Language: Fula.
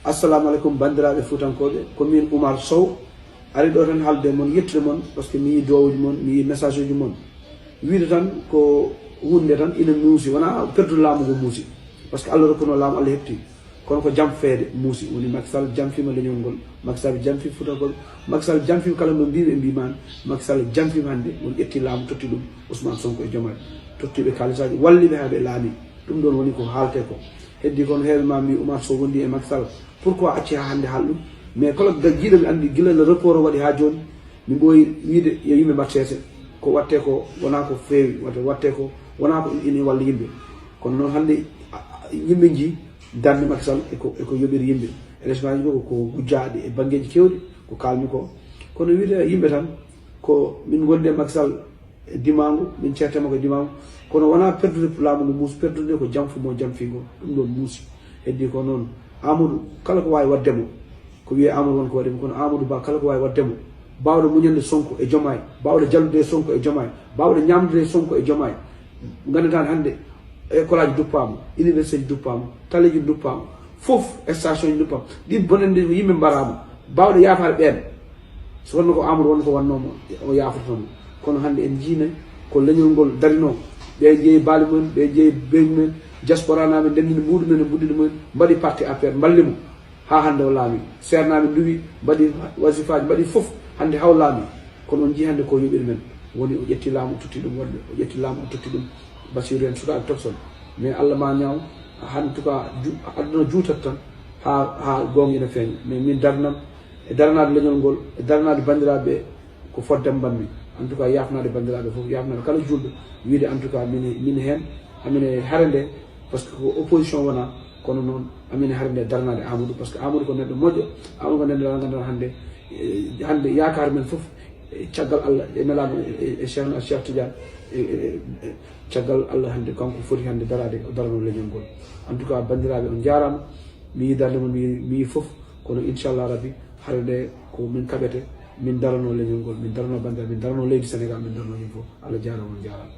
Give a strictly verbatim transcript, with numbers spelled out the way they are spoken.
Assalamu aleykum, banndiraaɓe fuutankooɓe, ko min Oumar Sow, ari ɗo tan haalde mon, yettude mon, parce que mi yii duwawuuji mon, mi yii message uji mon. Wiide tan ko huunde tan ina muusi, wonaa perdu laamu ngu muusi, parce que Allah rokkuno laamu, Allah heɓti, kono ko jam feede muusi, woni Macky Sall jamfiima leñol ngol, Macky Sall jamfii fuutankooɓe, Macky Sall jamfii kala no mbiimi e mbiimaani, Macky Sall jamfiima hannde, won ƴetti laamu totti ɗum Ousmane Sonko e Diomaye, totti ɓe kaalisaaji, walli ɓe haa ɓe laami. Ɗum ɗoon woni ko haaletee ko. Heddii ko no heewɓe maa mbii Oumar Sow wondi e Macky Sall, pourquoi acci haa hannde haala ɗum? Mais kala ga-, jiiɗo mi anndi gila no rapport o waɗi haa jooni, mi ɓooyi wiide yo yimɓe mbaɗ seese. Ko waɗtee ko wonaa ko feewi, waɗte-, waɗtee ko wonaa ko ina walli yimɓe. Kono noon hannde, a, a, yimɓe njii darnde Macky Sall e ko, e ko yoɓiri yimɓe. Élection aji ko, ko gujjaaɗi e banngeeji keewɗi, ko kaalmi ko. Kono wiide yimɓe tan, ko min ngondi e Macky Sall e dimaangu, min ceerti e makko e dimaangu. Kono wonaa perdude laamu ngu muusi, perdude ko jamfu mo jamfii ngo, ɗum ɗoon muusi. Heddii ko noon, Amadou, kala ko waawi waɗde mo, ko wiyee Amadou won ko waɗi mo, kono Amadou Ba, kala ko waawi waɗde mo, baawɗo muñande Sonko e Diomaye, baawɗo jallude e Sonko e Diomaye, baawɗo ñaamdude e Sonko e Diomaye, nganndantaa hannde école aji nduppaama, université ji nduppaama, taleeji nduppaama, fof station ji nduppaama, ɗiin bonannde ko yimɓe mbaraama, baawɗo yaafnaade ɓeen. So wonno ko Amadou won ko wannoo mo, o yaafotoo mo. Kono hannde en njiinay ko leñol ngol darinoo. Ɓe jeyi baali mumen, ɓe jeyi beeñi mumen, diaspora naaɓe ndenndini mbuuɗu men e mbuuɗi mumen, mbaɗi parti A P R, mballi mo haa hannde o laami. Seernaaɓe nduwi, mbaɗi wasifaaji, mbaɗi fof, hannde haw laami. Kono on njii hannde ko yoɓiri men. Woni o ƴetti laamu, o totti ɗum worɓe, o ƴetti laamu, o totti ɗum Bassirou en, sukaaɓe tokson. Mais Allah ma ñaaw, en tout cas, ju-, aduna juutat tan, haa, haa goonga ina feeña. Mais min darnam, e daranaade leñol ngol, e daranaade banndiraaɓe ɓe, ko fodde mbaɗmi. En tout cas, yaafnaade banndiraaɓe fof, yaafnaade kala juulɗo, wiide en tout cas, min, min heen, amin e hare nde, parce que ko opposition wonaa, kono noon, amin e hare nde daranaade Amadou, parce que Amadou ko neɗɗo moƴƴo, Amadou ko neɗɗo ngannduɗaa hannde, e, hannde yaakaar men fof, e, caggal Allah, e nelaaɗo, e, e, e Cheikh, Cheikh Tidiane, e, e, e, caggal Allah hannde, kanko foti hannde daraade, o daranoo leñol ngol. En tout cas, banndiraaɓe, on njaaraama, mi yii darnde mon, mi yii, mi yii fof, kono inchallah rabbi, hare nde ko min kaɓete, min daranoo leñol ngol, min daranoo banndiraaɓe, min daranoo leydi Sénégal, min daranoo yimɓe fof. Allah jaaraama, on njaaraama.